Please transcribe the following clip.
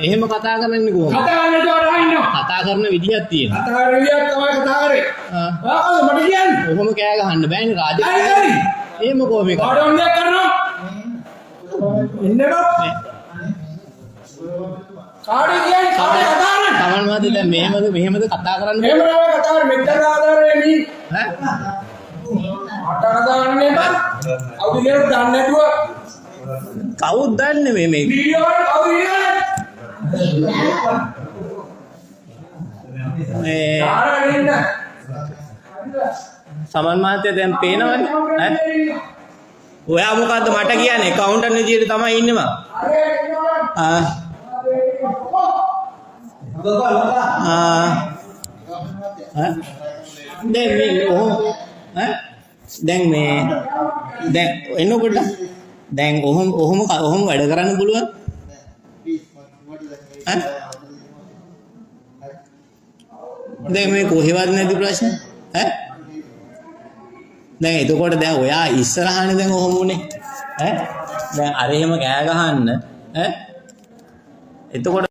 එහෙම කතා කරන්නේ කොහොමද? කතා කරන්නේ නැතුව අරන් ඉන්නවා. කතා කරන විදිහක් තියෙනවා. කතා කරන විදියක් තමයි කතා කරේ. ආ. ආ කවුද මට කියන්නේ? ඔහොම කෑ ගහන්න බෑනේ රාජ. හරි හරි. එහෙම කොහොම එක? කාට ඕන දෙයක් කරනවා? ඉන්න බා. කාට කියන්නේ කාට කතා කරන්නේ? සමන් මහත්තයා දැන් මෙහෙමද මෙහෙමද කතා කරන්න? එහෙම නෑ කතා කරන්නේ මෙච්චර ආධාරය මේ ඈ? මට කතා කරන්න එපා. අවුද කියලා දන්නේ නැතුව කවුද දන්නේ මේ මේ වීඩියෝ වල කවුද වීඩියෝ මේ කරන්නේ? ඉන්න. සමන් මහත්තයා දැන් පේනවනේ ඈ? ඔයා මොකද්ද මට කියන්නේ? ඇකවුන්ටන්ට් විදියට තමයි ඉන්නේ මං. ආ ආ ඈ? දැන් මේ ඔහොම ඈ? දැන් මේ දැන් එන්න පොඩ්ඩක්. දැන් ඔහොම ඔහොම ඔහොම වැඩ කරන්න පුළුවන් ඈ? දැන් මේ කොහෙවත් නැති ප්‍රශ්න ඈ? දැන් එතකොට දැන් ඔයා ඉස්සරහනේ දැන් ඔහොම උනේ ඈ? දැන් අර එහෙම කෑ ගහන්න ඈ? එතකොට